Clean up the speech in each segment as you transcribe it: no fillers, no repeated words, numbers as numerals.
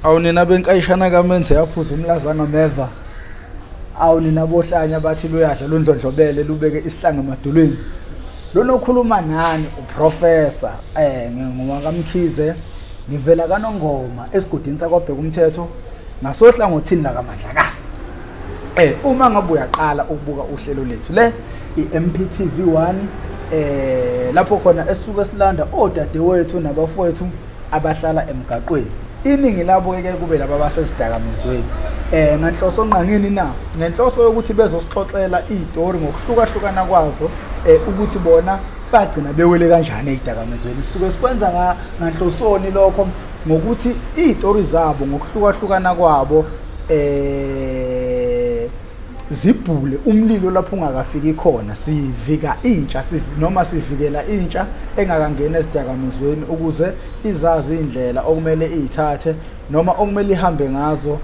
Awu nina benkayishana kaMenzi yaphuza umlaza ngameva. Awu nina bohlanya bathi luyadla lundlondlobele lubeke isihlanga emadolweni. Lona okhuluma nani uprofessor ngingowakaMkhize, ngivela kaNongoma esigodini sakwaBheka umthetho ngasohlangothini lakaMandlakazi. Uma ngabe uyaqala ukubuka uhlelo lethu le iMPTV 1, lapho khona esuke silanda odadewethu nabafowethu abahlala emgaqweni, iningi labo ke kube laba abasezidakamizweni, ngenhloso ngqangini na ngenhloso yokuthi bezosixoxela izitori ngokuhlukahlukana kwazo, ukuthi bona bagcina bewele kanjani ezidakamizweni. Sisuke sikwenza nganhlosoni lokho ngokuthi izitori zabo ngokuhlukahlukana kwabo zibhule umlilo lapho ungakafiki khona. Sivika intsha, noma sivikela intsha engakangeni ezidakamizweni ukuze izazi indlela okumele iyithathe noma okumele ihambe ngazo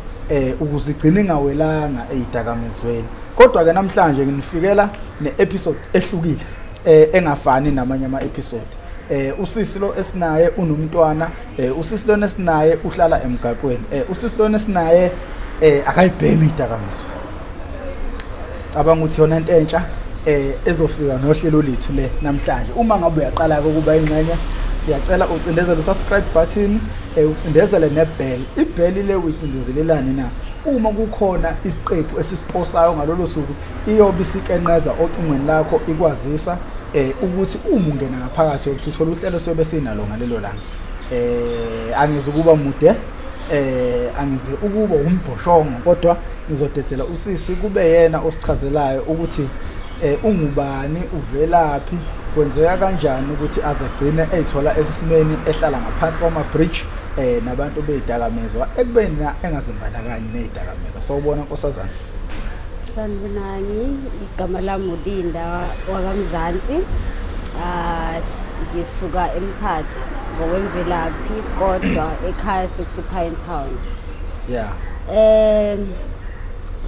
ukuze igcine ingawelanga ezidakamizweni. Kodwa ke namhlanje nginifikela ne-episode ehlukile, engafani namanye ama-episode. Usisi lo esinaye unomntwana, usisi lona esinaye uhlala emgaqweni, usisi lona esinaye akayibhemi idakamizwa. Cabanga ukuthi yona into entsha ezofika nohlelo lethu le namhlanje. Uma ngabe uyaqala ke ukuba ingxenye, siyacela ucindezele usubscribe button, ucindezele nebell. Ibell le uyicindezelelani na? Uma kukhona isiqephu esisiposayo ngalolo suku, iyobe isikenqeza ocingweni lakho ikwazisa ukuthi uma ungena ngaphakathi usuthola uhlelo sobe sinalo ngalelo langa. Angizukuba mude, angize ukuba umbhoshongo, kodwa ngizodedela usisi kube yena osichazelayo ukuthi ungubani, uvelaphi, kwenzeka kanjani ukuthi azagcine eyithola esisimeni ehlala ngaphansi kwama bridge nabantu beyidakamizwa, ekubeni na engazimbandakanyi nezidakamizwa. Sawubona nkosazana. Sanibonani, igama lami uLinda wakaMzansi. Ngisuka eMthatha ngokwemvelaphi, kodwa ekhaya sekusePine Town.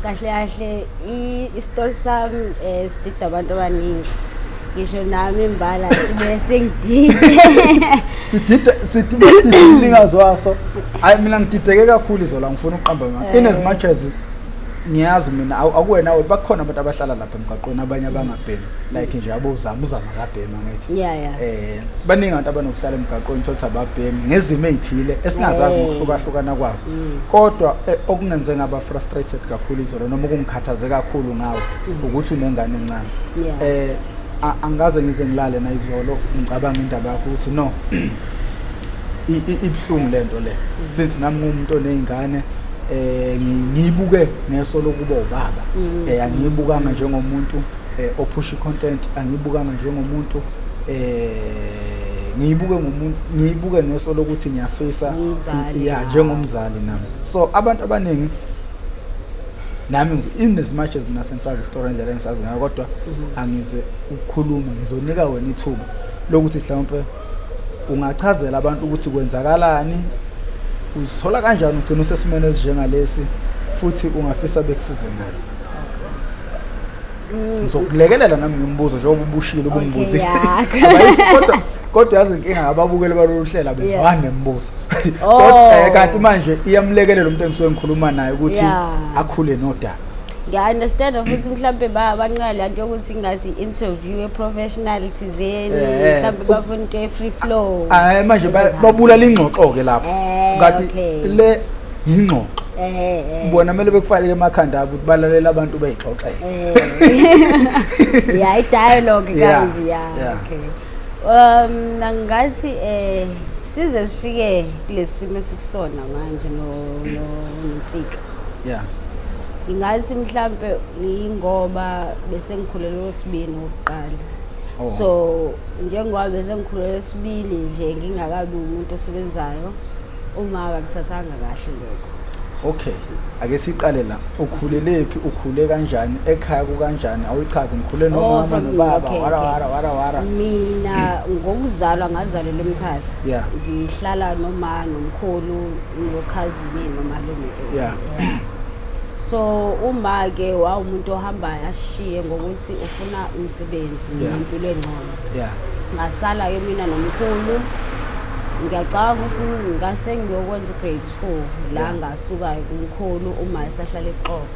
Kahle kahle isitori sami sidida abantu abaningi. Ngisho nami imbala sibe sengidide. Sidide, sidide umnikazi waso. Hayi, mina ngidideke kakhulu izola, ngifuna ukuqamba manga. In as much as ngiyazi mina akuwena we, bakhona abantu abahlala lapha emgaqweni, abanye abangabhemi, like nje abozama uzama akabhemi, angithi? Yeah. Baningi abantu abanokuhlala emgaqweni, thothi ababhemi ngezimo ezithile esingazazi ngokuhlukahlukana kwazo. Kodwa okungenze ngaba frustrated kakhulu izolo noma ukungikhathaze kakhulu ngawe ukuthi unengane encane. Angikaze ngize ngilale nayizolo ngicabanga indaba yakho ukuthi no, ibuhlungu lento le, since nami ngumuntu onezingane, ngiyibuke ngeso lokuba ubaba. Angiyibukanga njengomuntu ophusha icontent, angiyibukanga njengomuntu, ngiyibuke ngomuntu, ngiyibuke ngeso lokuthi ngiyafisa Umzali, ya, njengomzali nami. So abantu abaningi nami in as much as mina sengisazi isitori indlela engisazi ngayo, kodwa angize ukukhuluma, ngizonika wena ithuba lokuthi mhlawumbe ungachazela abantu ukuthi kwenzakalani, uzithola kanjani ugcina usesimeni esinjengalesi, futhi ungafisa bekusize ngani. Ngizokulekelela nami ngimbuzo njengoba ubushilo ubumbuzile. Kodwa yazi inkinga ababukeli balolu hlelo abezwani nemibuzo. Kodwa kanti manje iyamlekelela umuntu engisuke ngikhuluma naye ukuthi akhule nodaba. Ngiya-understand futhi mhlampe banqala le nto yokuthi ngathi i-interview e-professional thizeni, mhlampe bafuna into e-free flow. Hayi, manje babulala ingxoxo ke lapho. Kanti le yingxoxo. Bona kumele bekufake emakhanda abo ukuthi balalela abantu beyixoxela. Yeah, i-dialogue kanje, yeah. Okay. Ngathi size sifike kulesi simo esikusona manje no noNsika. Ngingathi mhlambe ingoba bese ngikhulelwe wesibili wokuqala. So njengoba bese ngikhulelwe wesibili nje ngingakabi umuntu osebenzayo, uma akakuthathanga kahle lokho. Okay, ake siqale la. Ukhulelephi, ukhule kanjani, ekhaya kukanjani? Awuyichaze, ngikhule nomama nobaba, wara wara wara wara. Mina ngokuzalwa ngazalelwa eMthatha. Ngihlala noma nomkhulu nokhazini nomalume. So uma ke wawumuntu ohambayo ashiye ngokuthi ufuna umsebenzi nempilo engcono. Ngasala ke mina nomkhulu. Ngiyacabanga ukuthi ngase ngiyokwenza ugrade 2 la ngasuka kumkhulu uma esahlala eXopo.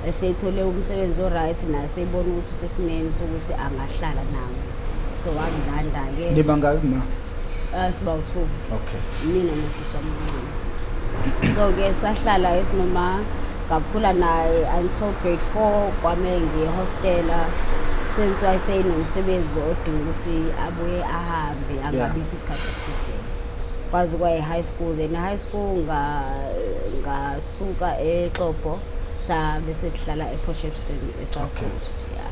Esethole umsebenzi o-right naye seyibona ukuthi usesimeni sokuthi angahlala nami. So wangilanda-ke. Niba ngaki ma? Siba u-2. Okay. Mina nosisi wami omncane. So-ke sahlala esinoma ngakhula naye until grade 4 kwame ngiye hostela since wayesenomsebenzi odinga ukuthi abuye ahambe angabikho isikhathi eside. Kwaze kwaye high school, then high school ngasuka eXopo sabe sesihlala ePort Shepstone eSouth Coast. Yeah.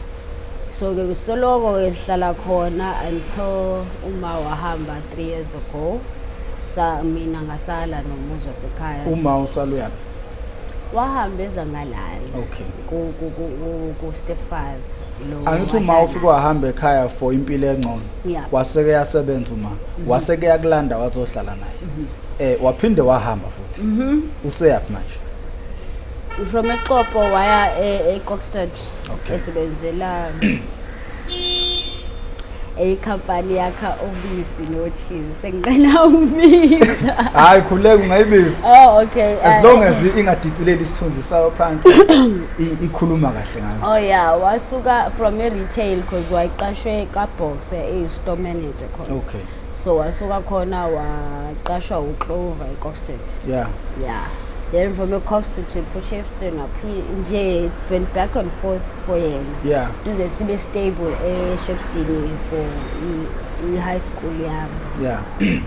So ke besoloko ke sihlala khona until uma wahamba 3 years ago. Sa mina ngasala nomuzi wasekhaya. Uma usala uyaphi? Wahamba eza ngalana. Okay. Ku ku ku ku step 5 lo. Angithi uma ufika wahamba ekhaya for impilo engcono. Waseke yasebenza uma. Waseke yakulanda wazohlala naye. Waphinde wahamba futhi. Useyaphi manje? From eXopo waya eKokstad. Okay. Esebenzela eyikhampani yakha ubisi no-cheese, sengicela ukubiza. Hayi, khuleka, ungayibiza. Oh, okay. As long as ingadicileli isithunzi sayo phansi, ikhuluma kahle ngayo. Oh yeah, wasuka from e-retail because wayeqashwe ka-Boxer eyi-store manager khona. Okay. So wasuka khona waqashwa uClover eKokstad. Yeah. Then from eKokstad to Port Shepstone nje it's been back and forth for yena. Size sibe stable eShepstone for i-high school yami.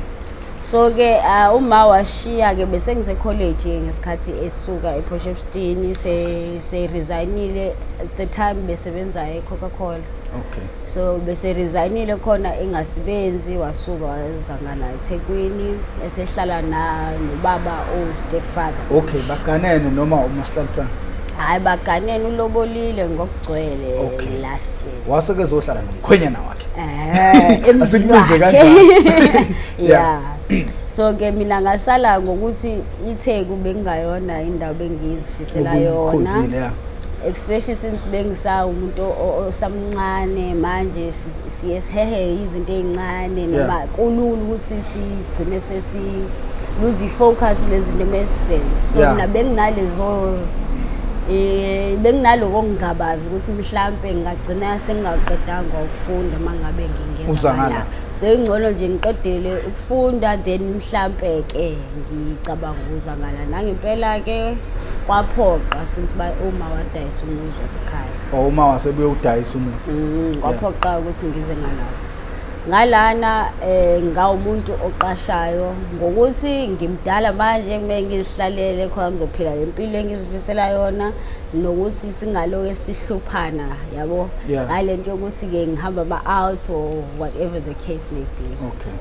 So ke uma washiya ke bese ngise college ngesikhathi esuka ePort Shepstone, se resignile at the time besebenza eCoca-Cola. Okay. So bese resignile khona engasebenzi, wasuka waza ngala eThekwini esehlala na nobaba o stepfather. Okay, baganene noma umasihlalisana? Hayi, baganene, ulobolile ngokugcwele Okay. last year. Wase ke zohlala nomkhwenyana wakhe. Emzini Asikubize wakhe. kanjalo. Yeah. So ke mina ngasala ngokuthi iTheku bekungayona indawo bengizifisela yona. Obuyikhonzile, yeah. Especially since bengisa umuntu osamncane manje, siye sihehe izinto ey'ncane noma kulula ukuthi sigcine sesi lose i-focus lezinto emesizenza. So mina benginalezo benginaloko ngingabazi ukuthi mhlampe ngingagcina sengingaqedanga ukufunda uma ngabe ngingeza Uza ngala. ngala. So ingcono nje ngiqedele ukufunda, then mhlampe ke ngicabanga ukuza ngala. Nangempela ke kwaphoqa since uma wadayisa umuzi wasekhaya. Oh, uma wasebuye udayisa umuzi. Kwaphoqa ukuthi ngize ngalapho. Ngalana ngawumuntu oqashayo ngokuthi ngimdala manje, kumele ngizihlalele khona ngizophila lempilo engizifisela yona, nokuthi singaloke sihluphana, yabo, ngalento yokuthi ke ngihamba ama out or whatever the case may be. Okay.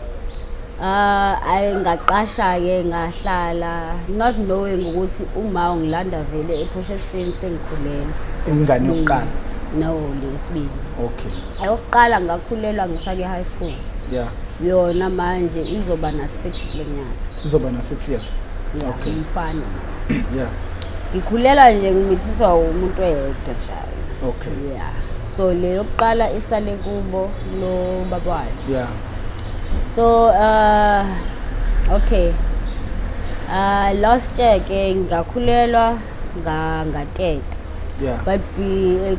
Ayi, ngaqasha ke ngahlala not knowing ukuthi uma ungilanda vele ePort Shepstone sengikhulelwe. Ingane yokuqala? No, lesibili. Okay. Ayokuqala ngakhulelwa ngisake high school. Yona manje izoba na 6 kule nyaka. Izoba na 6 years. Yeah. Okay. Umfana. Ngikhulela nje ngimithiswa umuntu oyedwa njalo. Okay. Yeah. So le yokuqala isale kubo lo baba wayo. So okay. Last year ke ngakhulelwa ngateta. But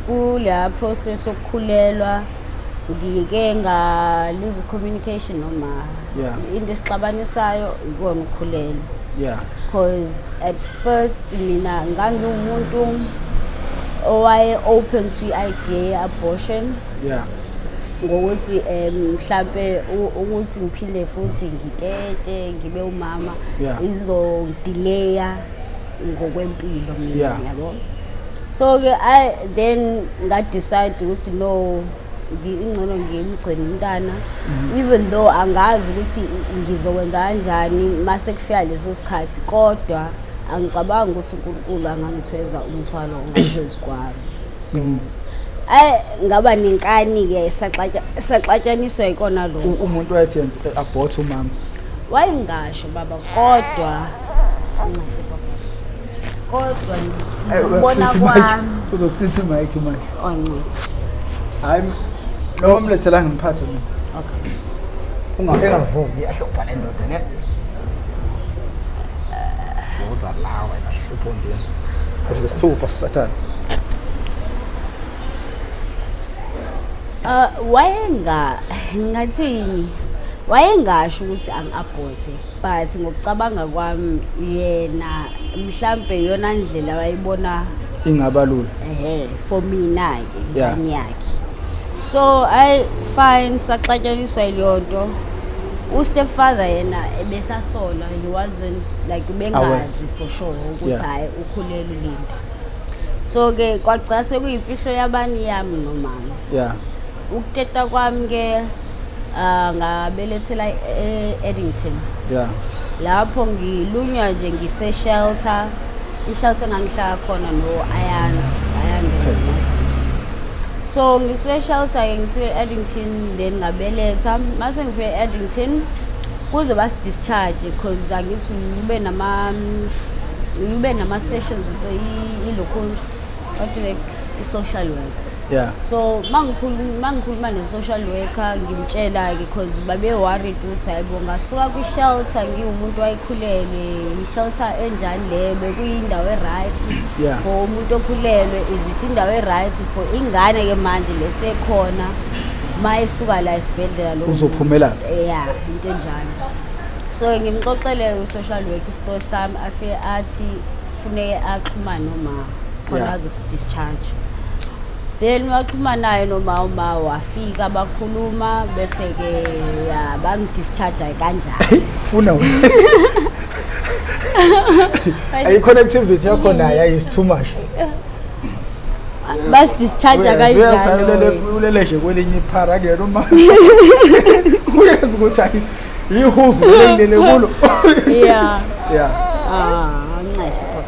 kule process yokukhulelwa ngike nga lose communication noma into esixabanisayo ikona ukukhulelwa. Because at first mina ngangiwumuntu owaye open to idea ye-abortion. Ngokuthi mhlambe ukuthi ngiphinde futhi ngitete ngibe umama izodelaya ngokwempilo mina, yabo. So ke I then nga decide ukuthi no, ingcono ngimgcine umntana, even though angazi ukuthi ngizokwenza kanjani mase kufika leso sikhathi, kodwa angicabangi ukuthi uNkulunkulu angangithweza umthwalo ongaphezu kwami. So ay, ngaba nenkani ke, saxatshaniswa ikona lokho. Umuntu wayethi yenza abort umama? Wayengasho baba, kodwa ngibona kwami. Uzokusithi mic manje. Oncisi. Hayi, noma mlethela ngimphathe mina. Okay. Unga engavumi, iyahlupha le ndoda ne. Woza la wena, hlupho ndini. Udle super sathane. Wayenga ngathini, wayengasho ukuthi angi-aborte, but ngokucabanga kwami yena mhlambe iyona ndlela wayibona ingaba lula. Ehe, for mina-ke ingane yakhe. So I fine, saxatshaniswa yileyo nto. U-stepfather yena ebesasola, he wasn't like ubengazi for sure ukuthi hhayi, ukhulelwe uLinda. So-ke kwagcina sekuyimfihlo yabani, yami nomama. Ukuteta kwami-ke, ngabelethela e-Addington. Lapho ngilunywa nje ngise-shelter, i-shelter engangihlala khona no-Ayanda, Ayanda. So ngisuke e-shelter-ke, ngisuke e-Addington, then ngabeletha. Mase ngifike e-Addington kuze basi-discharge, cause angithi ube nama-sessions with ilokhunja, what do they, i-social worker. So mangikhuluma ne-social worker, ngimtshela-ke, cause babe-worried ukuthi hayibo, ngasuka kwi-shelter ngiwumuntu wayekhulelwe, i-shelter enjani leyo? Bekuyindawo e-right for umuntu okhulelwe? Is it indawo e-right for ingane-ke manje lesekhona ma esuka la esibhedlela lo? Uzophumela. Ya, into enjalo. So ngimxoxele u-social worker isitori sami, afike athi funeke axhumane noma khona azosi-discharge. Then waxhuma naye noma uma wafika, bakhuluma, bese-ke ya, bangi-discharge kanjani. Funa wena. Ayi, connectivity yakho naye is too much. Basi-discharge kanjalo. Ulele nje kwelinye iphara kuyena uma uyeza ukuthi ayi, ihuzu lelele kulo. Ah, nceshe pho.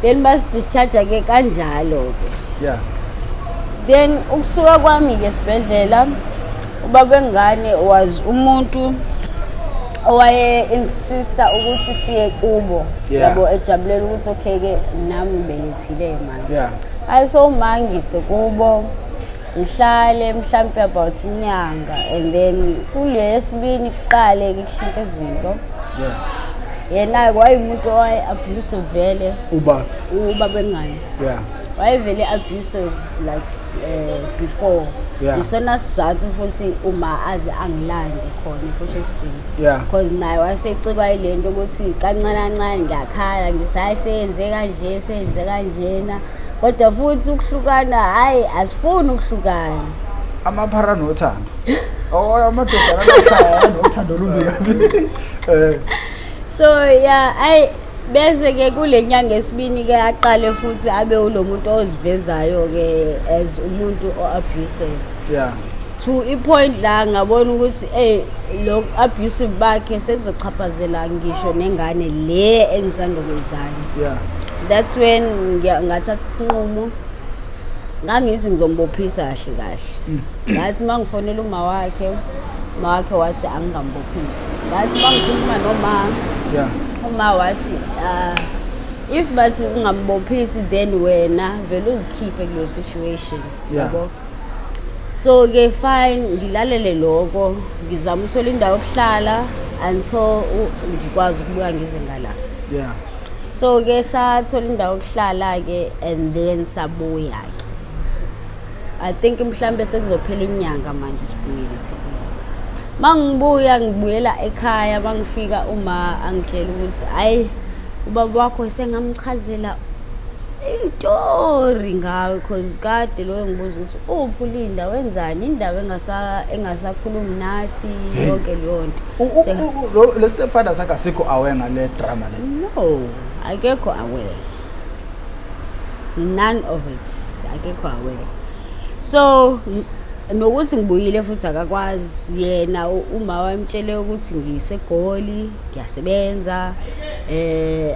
Then basi-discharge ke kanjalo ke. Then ukusuka kwami ke esibhedlela, ubaba wengane was umuntu owaye insista ukuthi siye kubo. Yabo, ejabulela ukuthi okay ke, nami ngibelethile manje. Hayi, so mangise kubo, ngihlale mhlampe about inyanga, and then kule yesibini kuqale ke kushintsha izinto. Yena wayemuntu owaye abusive vele. Uba ubaba wengane. Wayevele abusive like before. Isona sizathu futhi uma aze angilande khona ePotchefstroom, because naye wasecikwa yile nto ukuthi kancane kancane ngiyakhala, ngithi hayi, seyenze kanje, seyenze kanjena, kodwa futhi ukuhlukana, hhayi, asifuni ukuhlukana. Amaphara nothando. Oh, amadoda alashaya nothando olubi kabi. So yeah, ayi, bese ke kule nyanga esibini ke aqale futhi abe ulo muntu ozivezayo ke as umuntu o-abusive to i-point la ngabona ukuthi lo abusive bakhe sekuzochaphazela ngisho nengane le engisanda kuyizala. That's when ngathatha isinqumo, ngangithi ngizombophisa kahle kahle. Ngathi uma ngifonela uma wakhe, uma wakhe wathi angingambophisi. Ngathi uma ngikhuluma noma uma wathi, if bathi ungambophisi, then wena vele uzikhiphe kuleyo situation. Yabo, so ke fine, ngilalele lokho, ngizama ukuthola indawo yokuhlala until ngikwazi ukubuya ngize ngala. So ke sathola indawo yokuhlala ke, and then sabuya ke. So, I think mhlambe sekuzophela inyanga manje sibuyile eThekwini. Mangibuya, ngibuyela ekhaya, mangifika uma angitshela ukuthi hayi, ubaba wakho sengamchazela itori ngawe, cause kade loyo ngibuza ukuthi uphi uLinda, wenzani, indaba engasakhulumi nathi, yonke leyo nto. Le stepfather sakhe asikho aware ngale drama le? No, akekho aware, none of it, akekho aware. So nokuthi ngibuyile futhi akakwazi yena. Uma wamtshele ukuthi ngiseGoli ngiyasebenza,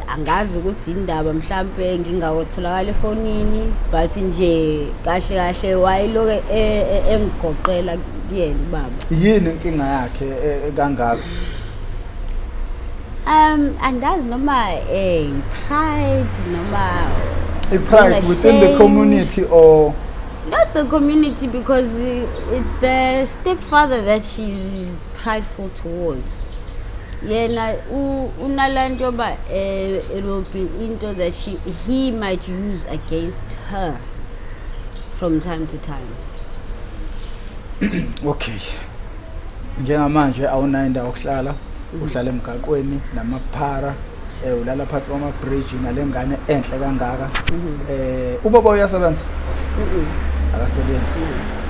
angazi ukuthi indaba mhlambe ngingakutholakala efonini, but nje kahle kahle wayeloke engigoqela kuyena ubaba. Yini inkinga yakhe kangaka? Andazi noma pride noma I-pride within the shame. community or Not the community because it's the stepfather that she's prideful towards. Yena unalaa nto yoba it will be into that he might use against her from time to time. Okay, njengamanje awunayo indawo yokuhlala, uhlala emgaqweni namaphara, ulala phansi kwama-bridge nale ngane enhle kangaka. Ubaba uyasebenza? Akasebenzi.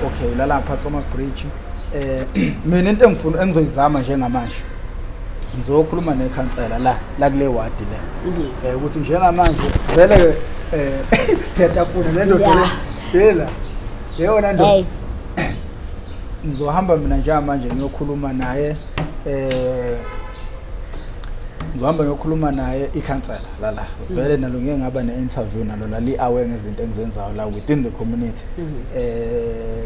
Okay, ulala phansi kwama-bridge. Mina into engifuna engizoyizama njengamanje, ngizokhuluma nekhansela la kule wadi le, ukuthi njengamanje vele ngiyatapuna le ndoda le yela yeyona ndoda. Hey. Ngizohamba mina njengamanje ngiyokhuluma naye, ngizohamba ngiyokhuluma naye ikhansela lala. Vele nalo ngeke ngaba ne-interview nalo la, li-aware ngezinto engizenzayo la within the community.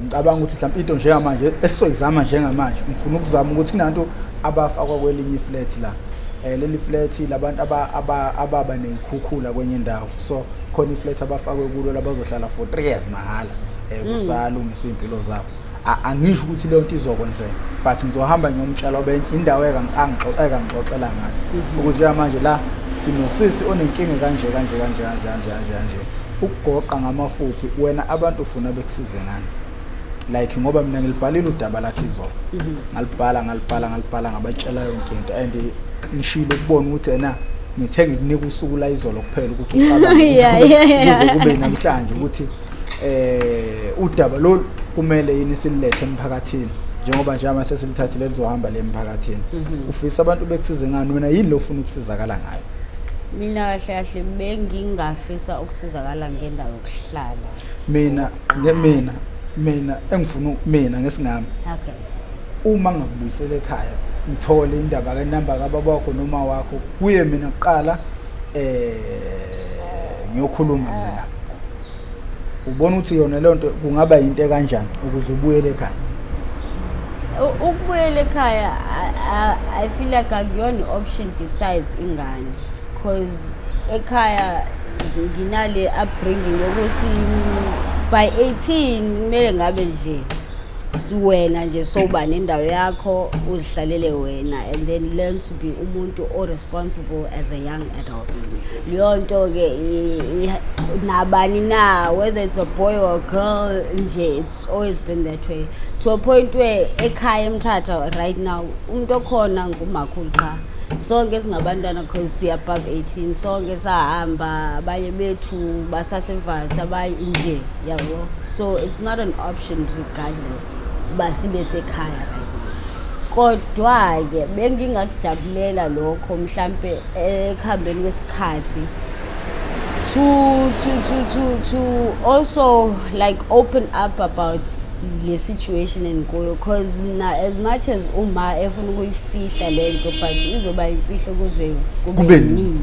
Ngicabanga ukuthi mhlawumbe into njengamanje esizoyizama njengamanje, ngifuna ukuzama ukuthi kunanto abafakwa kwelinye iflat la, leli flat labantu ababa ney'khukhula kwenye indawo. So khona iflat abafakwe kulo labazohlala for 3 years mahhala, kusalungiswa iy'mpilo zabo. Angisho ukuthi leyo nto izokwenzeka, but ngizohamba ngiyomtshela obe indawo ekangixoxela ngayo ukuthi njengamanje la sinosisi onenkinga kanje kanje kanje kanje kanje kanje kanje. Ukugoqa ngamafuphi, wena abantu ufuna bekusize ngani? Like, ngoba mina ngilibhalile udaba lakhe izolo, ngalibhala, ngalibhala, ngalibhala, ngabatshela yonke into and ngishilo ukubona ukuthi ena ngithe ngikunika usuku la izolo kuphela ukuthi ucabange kuze kube namhlanje ukuthi udaba lolu kumele yini sililethe emphakathini, njengoba nje ama sesilithathile lizohamba le emphakathini. Ufisa abantu bekusize ngani wena? Yini lo ufuna ukusizakala ngayo? Mina kahle kahle bengingafisa ukusizakala ngendawo yokuhlala. Mina mina engifuna mina ngesingami, uma ngingakubuyisela ekhaya, ngithole indaba kanamba kababa wakho noma wakho kuye mina kuqala, ngiyokhuluma mina nabo, ubona ukuthi yona leyo nto kungaba yinto ekanjani ukuze ubuyele ekhaya? Ukubuyela ekhaya, I feel like akuyona i-option besides ingane, cause ekhaya nginale upbringing yokuthi by 18 kumele ngabe nje wena nje sowuba nendawo yakho, uzihlalele wena and then learn to be umuntu o-responsible as a young adult. Leyo nto-ke nabani na, whether it's a boy or a girl nje, it's always been that way, to a point where ekhaya eMthatha right now umuntu okhona ngumakhulu qha. Sonke singabantwana because siya-above 18, sonke sahamba, abanye bethu basasevasi, abanye nje, yabo. So it's not an option regardless uba sibe sekhaya right now. Kodwa-ke bengingakujabulela lokho mhlampe ekuhambeni kwesikhathi to also like open up about le situation engikuyo, cause mina, as much as uma efuna ukuyifihla le nto, but izoba imfihlo kuze kube Kube nini. Nini.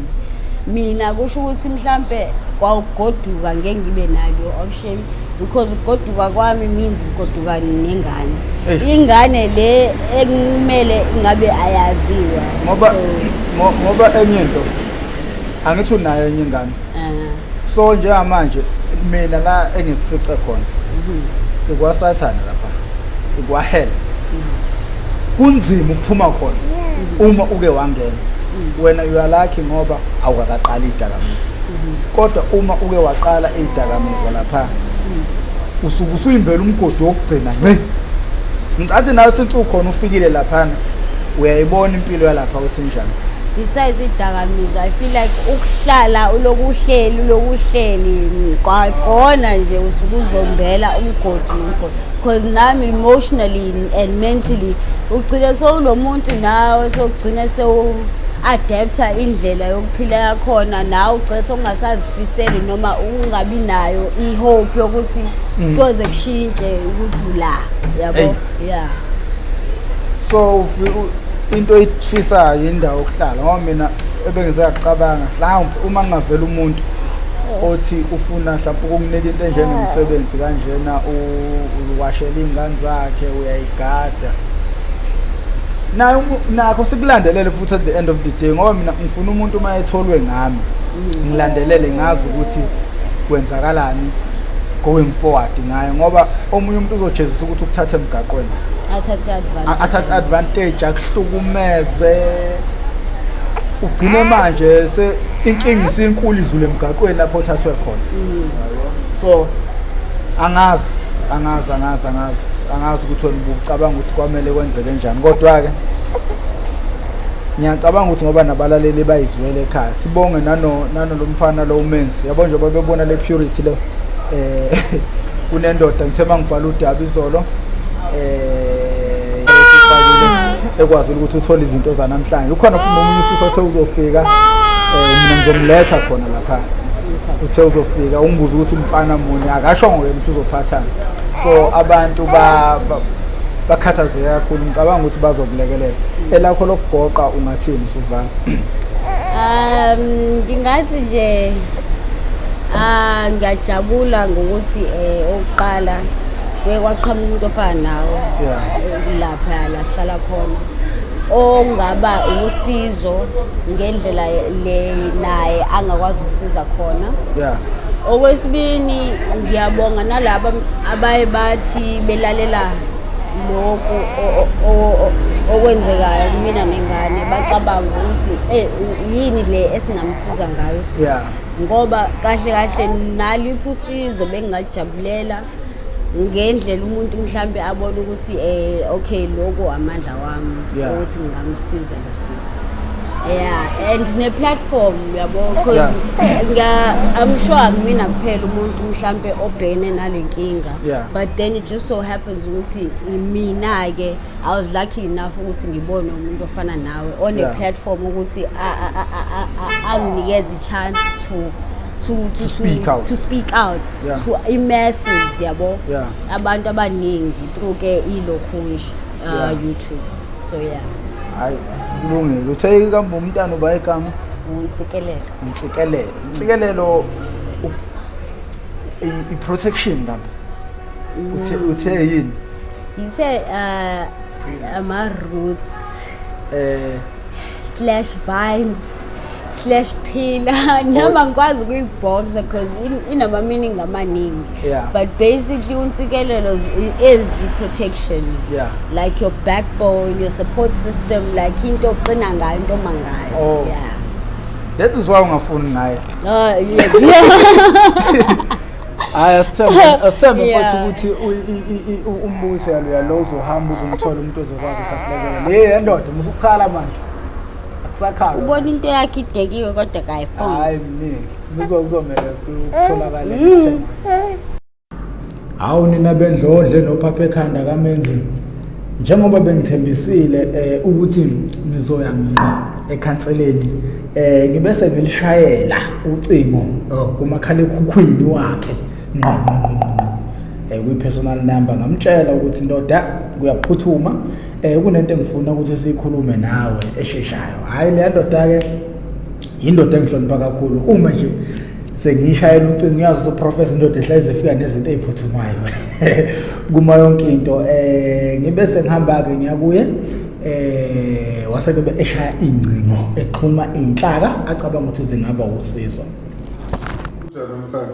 Mina kusho ukuthi mhlampe kwawugoduka ngeke ngibe nayo option, because ukugoduka kwami means ugoduka nengane. Eish. Ingane le ekumele ngabe ayaziwa. Ngoba So, ngoba enye into, angithi unayo enye ingane? So njengamanje mina la engikufice khona ikwasathane lapha, ikwahell, kunzima ukuphuma khona uma uke wangena. Wena you are lucky ngoba awukakaqali idakamizwa, kodwa uma uke waqala idakamizwa lapha, usuke usuyimbela umgodi wokugcina nci. Ngicathi nawe since ukhona ufikile laphana, uyayibona impilo yalapha ukuthi injani. Besides idakamizwa, I feel like ukuhlala uloku uhleli, uloku uhleli kwakona nje, usuke uzombela umgodi nomgodi, because nami emotionally and mentally ugcine sowulo muntu, nawe sokugcine sewu-adapta indlela yokuphila yakhona, nawe ugcine sokungasazifiseli noma ungabi nayo i-hope yokuthi kuyoze kushintshe ukuthi la, yabo. Hey. Yeah. So into oyifisayo indawo yokuhlala, ngoba mina ebengizayacabanga mhlawumbe uma ngingavela umuntu othi ufuna mhlawumbe ukunginika into enjengemisebenzi kanjena, uwashela iy'ngane zakhe, uyayigada naye, nakho sikulandelele futhi at the end of the day, ngoba mina ngifuna umuntu uma etholwe ngami ngilandelele, ngazi ukuthi kwenzakalani. Going forward ngayo, ngoba omunye umuntu uzojezisa ukuthi ukuthatha emgaqweni, athathe advantage, athathe advantage, akuhlukumeze, ugcine manje se inkinga isinkulu idlule emgaqweni lapho othathwe khona. So angazi, angazi, angazi, angazi, angazi ukuthi wena ubucabanga ukuthi kwamele kwenzeke njani, kodwa-ke ngiyacabanga ukuthi ngoba nabalaleli bayizwele ekhaya, sibonge nano nano lo mfana lo umenzi yabo, njengoba bebona le purity le, kunendoda ngithe mangibhala udaba izolo, ifakile ekwazi ukuthi uthole izinto zanamhlanje. Ukhona futhi nomunye usisi othe uzofika, mina ngizomletha khona lapha, uthe uzofika ungibuza ukuthi umfana muni, akashongo ke ukuthi uzophathana. So abantu bakhathazeke kakhulu, ngicabanga ukuthi bazokulekelela. Elakho lokugoqa ungathini usuvala? Ngingathi nje ngiyajabula ngokuthi okuqala kuye kwaqhamuka umuntu ofana nawe lapha la sihlala khona, ongaba usizo ngendlela le naye angakwazi ukusiza khona. Okwesibini, ngiyabonga nalaba abaye bathi belalela lokhu okwenzekayo kumina nengane, bacabanga ukuthi yini le esingamsiza ngayo sisi, ngoba kahle kahle naliphi usizo bengingajabulela ngendlela umuntu mhlambe abone ukuthi okay, lokho amandla wami ukuthi ngingamsiza lo sisi. Yeah, and ne platform yabo, because I'm sure akumina kuphela umuntu mhlambe obhekene nale nkinga, but then it just so happens ukuthi mina ke I was lucky enough ukuthi ngibone umuntu ofana nawe on a platform ukuthi anginikeze i-chance to To speak out. To speak out to i-masses yabo, abantu abaningi through ke ilokhu nje YouTube. So yeah. Hayi, kulungile. Uthe kambe umntana uba igama? UNtsikelelo. Intsikelelo. Intsikelelo i-protection kambe uthe yini? Ngithe ama roots slash vines slash pillar, noma ngikwazi ukuyiboxa because inama meaning amaningi, but basically uNtsikelelo is protection, like your backbone, your support system, like into oqina ngayo, into oma ngayo. Oh. Yeah. That is why ungafuni ngaye. Yeah. Hayi, asithembe mfowethu ukuthi umbukiso yalo yalo uzohamba uzomthola umuntu ozokwazi ukuthi asilekelele. Le yendoda musukukhala manje, akusakhala. Ubona into yakhe idekiwe kodwa kayifuni. Hayi, mniki kuzomele kutholakale ithemba. Hawu nina bendlondle nophapha ekhanda kaMenzi, njengoba bengithembisile ukuthi nizoya ngqo ekhanseleni, ngibe sengilishayela ucingo, oh, kumakhalekhukhwini wakhe ngqo ngqo ngqo ngqo kwi-personal number, ngamtshela ukuthi ndoda kuyaphuthuma, kunento engifuna ukuthi siyikhulume nawe esheshayo. Hhayi, leya ndoda-ke indoda engihlonipha kakhulu. Uma nje sengiyishayela ucingo, uyazi uprofessor, indoda ehlale efika nezinto ey'phuthumayo kuma yonke into. Ngibe sengihamba-ke ngiya kuye, wase-ke eshaya ingcingo, exhuma iy'nhlaka acabanga ukuthi zingaba usizo. Kunjani mkhaya?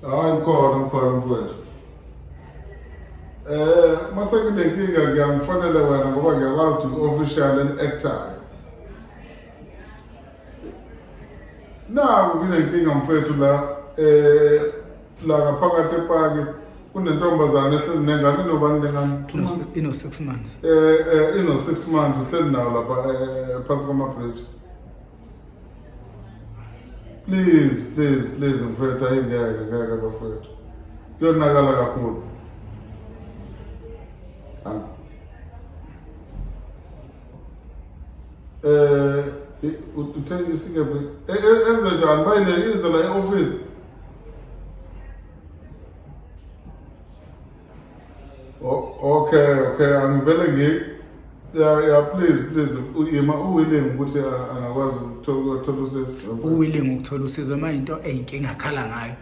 Hayi, ngikhona, ngikhona mfowethu. Mase kunenkinga ngiyamfonela wena ngoba ngiyakwazi ukuthi official and actor. Naku kunenkinga mfowethu la, la ngaphakathi epaki kunentombazane ehleli nengane, inobani lengane? 2 months? Ino 6 months. Ino 6 months, ihleli nawo lapha phansi kwama-bridge. Please, please, please mfowethu, ayingeke, ngeke bafowethu, kuyonakala kakhulu. Uthe isikephi? Enze njani bayile ize la e-office? Okay, angivele ngi ya, please, please, uyima uwilling ukuthi angakwazi ukuthola usizo. Uwilling ukuthola usizo uma into eyinkinga akhala ngayo,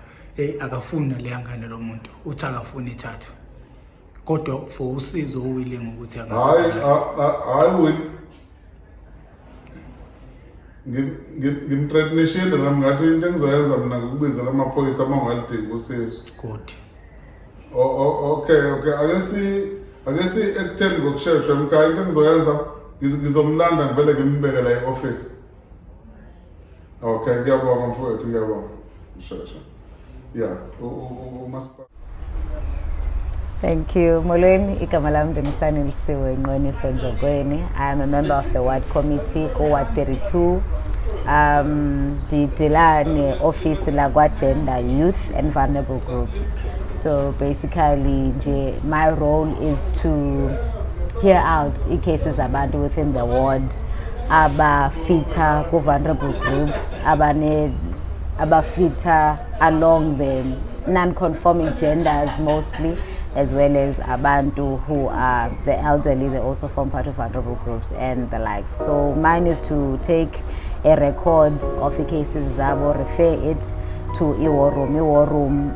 akafuni naleya ngane lo muntu, uthi akafuni ithathwe, kodwa for usizo uwilling ukuthi Hayi, angasizakala. Hayi, will. Ngimthreatenishile nami ngathi into engizoyenza mina ngikubizela amaphoyisa uma ungalidingi usizo. Good. Oh, okay, ake si ekutheni ngokushesha mkhaya, into engizoyenza ngizomlanda ngivele ngimbeke la e-office. Okay, ngiyabonga mfowethu, ngiyabonga. Shesha. Yeah, umasipala. Thank you. Molweni, igama lami Dumisani Lisiwe Nqweniso Njokweni. I am a member of the ward committee ku Ward 32. Ndidila ne-office lakwa Gender, Youth and Vulnerable Groups. So basically nje my role is to hear out i-cases abantu within the ward abafita ku-vulnerable groups, abane abafita along the non-conforming genders mostly, as well as abantu who are the elderly. They also form part of vulnerable groups and the likes. So mine is to take a record of cases zabo, refer it to i-war room. I-war room,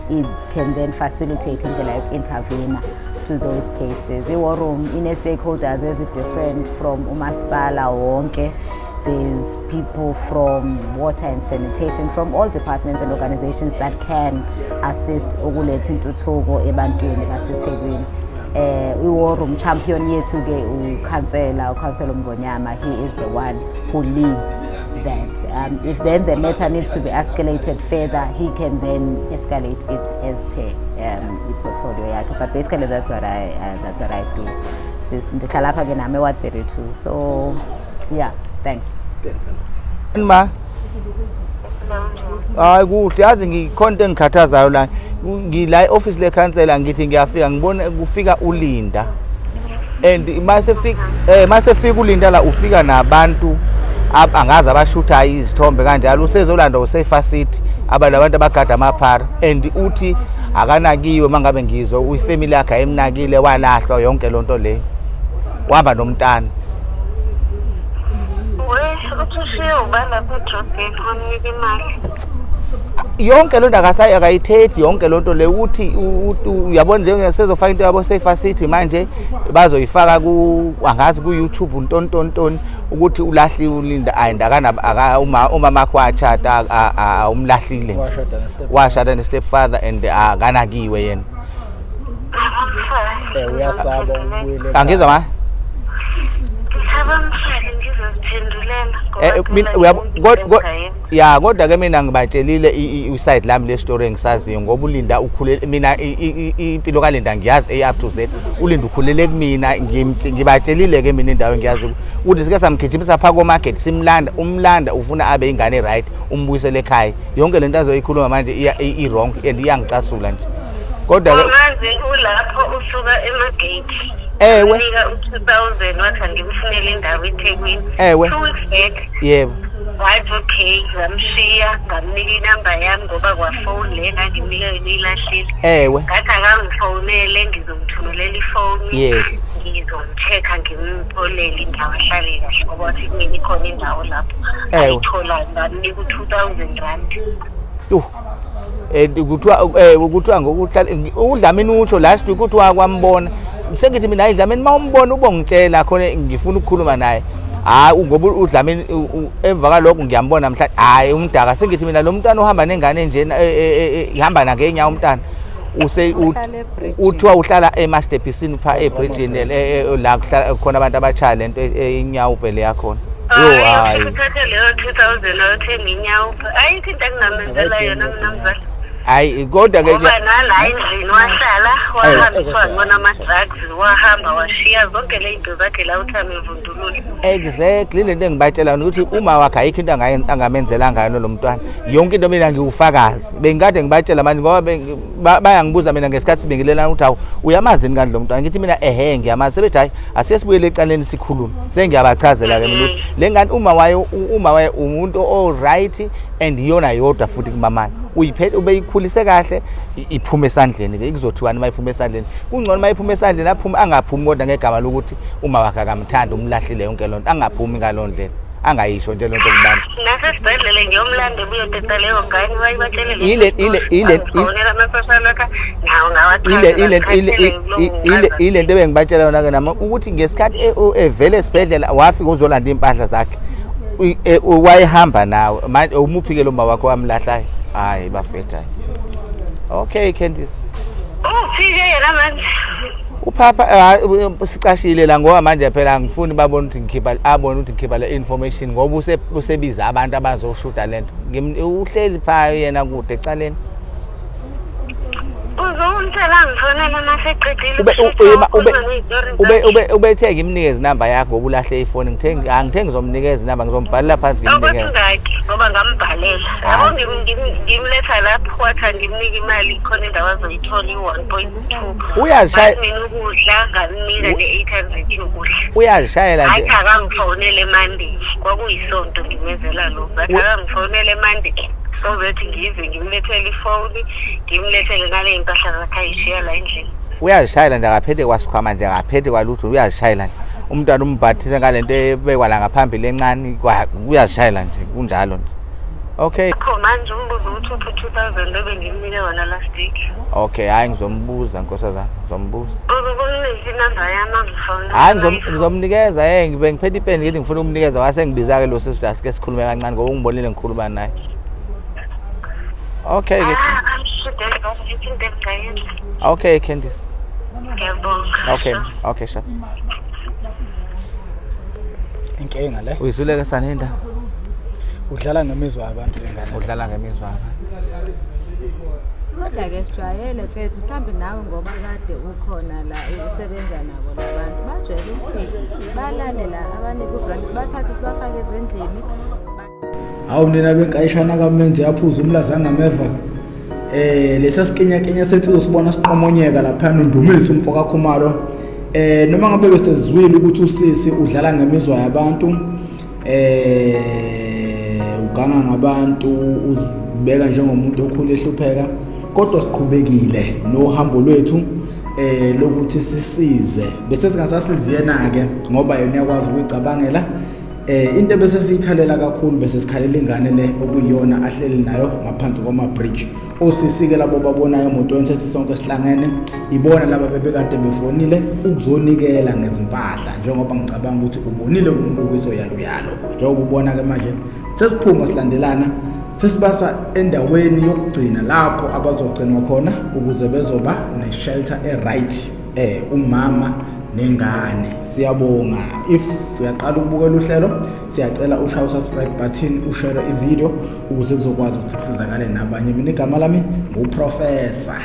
it can then facilitate indlela yoku-intervene to those cases. I-war room ine-stakeholders ezi-different from umasipala wonke. There's people from water and sanitation, from all departments and organizations that can assist ukuletha intuthuko ebantwini baseThekwini. I-war room champion yethu ke ukhansela Mngonyama. He is the one who leads that. If then the matter needs to be escalated further, he can then escalate it as per i-portfolio yakhe. But basically that's what I do. Sis ndihlala lapha ke nami e-ward 32. So yeah, thanks. Thanks a lot. Ma, hayi kuhle, yazi ngikhona into engikhathazayo la. Ngila e-office lekhansela, ngithi ngiyafika ngibone kufika uLinda, and mase fika uLinda la, ufika nabantu angazi abashutha izithombe kanjalo, usezolanda usefacility abantu abagada amaphara, and uthi akanakiwe. Mangabe ngizwa ifamily yakhe ayimnakile, walahlwa yonke lonto leyo, wahamba nomntana. We, uthi ushiye uba lapha edrobheni, wamnika imali? Yonke lento akasayi, akayithethi yonke lonto le. Uthi uyabona nje sezofaka into yabo sefacility manje, bazoyifaka ku angazi ku YouTube, ntontonton, ukuthi ulahliwe uLinda and akana uma makho wachata, umlahlile. Washada ne-step. Washada ne-stepfather and akanakiwe yena. Abamfaki. Uyasaba ukubuyela ekhaya. Angizwa ma. Abamfaki, ngizoziphendulela. Mina ya, kodwa ke mina ngibatshelile i-side lami le story engisaziyo, ngoba uLinda ukhulele mina, impilo kaLinda ngiyazi A up to Z. uLinda ukhulele kumina. Ngibatshelile ke mina indawo engiyazi ukuthi sike samgijimisa pha ko-market, simlanda, umlanda ufuna abe ingane right, umbuyisele ekhaya. Yonke lento azoyikhuluma manje i-wrong and iyangicasula nje, kodwa ke Manje ulapho usuka emagate. Ewe. Nika u-2000, wathi angimfunele indawo eThekwini. 2 weeks back. Wathi okay, ngamshiya, ngamnika inamba yami ngoba kwafoni le ngangimnika yona ilahlile. Ngathi akangifonele, ngizomthumelela ifoni. Ngizomcheck-a, ngimtholele indawo ahlale kahle, ngoba wathi kumina ikhona indawo lapho ayitholayo. Ngamnika u-R2000. Yuh. Kuthiwa ngokuhlala uDlamini, utsho last week uthi wakwambona. Sengithi mina, hayi Dlamini, mawumbona ubongitshela khona, ngifuna ukukhuluma naye. Hayi, ngoba uDlamini emva kalokho ngiyambona mhla, hayi umdaka. Sengithi mina lo mntwana uhamba nengane njena, ihamba nangenyawo umntana use Uhlala ebridgini. Uthiwa uhlala emastebhisini pha ebridgini, la kuhlala khona abantu abatshaya lento inyawo le yakhona. Yo, hayi. Uthathe leyo 2000 ayothenga inyawo. Ayikho into engingamenzela yona mina mzali. Hayi, kodwa ke Ngoba nala endlini wahlala, wahambiswa ngibona ama-drugs, wahamba washiya zonke le zinto zakhe la, uthi amevundulule. Exactly, lento engibatshela yona ukuthi uma wakhe ayikho into angamenzela ngayo lo mntwana. Yonke into mina ngiwufakazi. Bengikade ngibatshela manje ngoba bayangibuza mina ngesikhathi sibingelelana ukuthi, hawu, uyamazi yini kanti lo mntwana? Ngithi mina, ehe, ngiyamazi. Sebethi, hayi, asiye sibuyele ecaleni sikhulume. Sengiyabachazela ke mina ukuthi le ngane uma waye umuntu o-right and iyona yodwa futhi kumamane uyiphethe, ubeyikhulise kahle, iphume esandleni ke. Kuzothiwani uma iphume esandleni? Kungcono uma iphume esandleni aphume, angaphumi kodwa ngegama lokuthi uma wakhe akamthandi, umlahlile, yonke lonto. Angaphumi ngaloo ndlela, angayisho nje lonto kubantu. Nasesibhedlele ngiyomlanda ebuyoteta leyo ngane, wayibatshele. Ile- Ama-social worker nawo ile nto ebengibatshela yona ke nami ukuthi ngesikhathi evele esibhedlela wafika uzolanda iy'mpahla zakhe. Wayehamba nawe manje umuphi ke lo mama wakho wamlahlayo? Hayi bafethu hayi. Okay Candice. Uphi-ke yena manje? Uphapha sicashile la ngoba manje phela angifuni babone ukuthi ngikhipha abone ukuthi ngikhipha le information ngoba usebiza abantu abazoshuta lento. Uhleli pha yena kude ecaleni. Uzongitshela ngifonele uma seqedile Ubethe ngimnikeze inamba yakho ngoba ulahle ifoni ngithe angithe ngizomnikeza inamba ngizombhalela phansi ngimnikeze. Okungaki ngoba ngambhalela. Yabo ngimletha lapho wathi angimnike imali khona indawo azoyithola i-1.2. Uyazishaya mina ukudla ngamnika ne-800 yokudla. Uyazishayela nje. Athi akangifonele Monday kwakuyisonto ngimezela lokho. Athi akangifonele Monday. Sobethi ngize ngimlethele ifoni ngimlethele nale mpahla zakhe ayishiya la endlini. Uyazishayela nje akaphethe kwasikhwama nje akaphethe kwalutho uyazishayela nje. Umntwana umbhathise ngalento ebekwa la ngaphambili encane uyazishayela nje kunjalo nje. Okay. Kho manje umbuzo ukuthi uphi 2000 ebengimnike wona last week. Okay, hayi ngizombuza nkosazana, ngizombuza. Uzokumnika inamba yami angifonela. Hayi ngizomnikeza ngibe ngiphethe ipeni ngithi ngifuna ukumnikeza wase ngibiza ke lo sisi asike sikhulume kancane ngoba ungibonile ngikhuluma naye. Okay ke. Okay Candice. Ngiyabonga. Okay, okay sure. Inkinga le. Uyizuleke sana indaba. Udlala ngemizwa yabantu lengane. Udlala ngemizwa yabantu. Kodwa ke sijwayele mfethu mhlawumbe nawe ngoba kade ukhona la usebenza nabo labantu bajwayele ukufika balale la abanye kuvrandi sibathathe sibafake ezindlini. Hawu nina benkayishana kaMenzi yaphuza umlazi angameva. Lesa sikinyakenya sensizwa sibona siqomonyeka lapha noNdumiso umfo kaKhumalo. Noma ngabe besezwile ukuthi usisi udlala ngemizwa yabantu, uganga ngabantu, uzibeka njengomuntu okhulu ehlupheka, kodwa siqhubekile nohambo lwethu lokuthi sisize. Bese singasasizi yena ke ngoba yena uyakwazi ukuyicabangela. Into bese siyikhalela kakhulu bese sikhalela ingane le okuyiyona ahleli nayo ngaphansi kwama bridge. Osisi ke labo babonayo emotweni sethi sonke sihlangene ibona laba bebekade befonile ukuzonikela ngezimpahla njengoba ngicabanga ukuthi ubonile kumbukiso yalo yalo. Njengoba ubona ke manje sesiphuma silandelana sesibasa endaweni yokugcina lapho abazogcinwa khona ukuze bezoba ne-shelter e-right umama nengane. Siyabonga. If uyaqala ukubukela uhlelo siyacela ushaye subscribe button ushare ivideo ukuze kuzokwazi ukuthi kusizakale nabanye. Mina igama lami nguProfessor.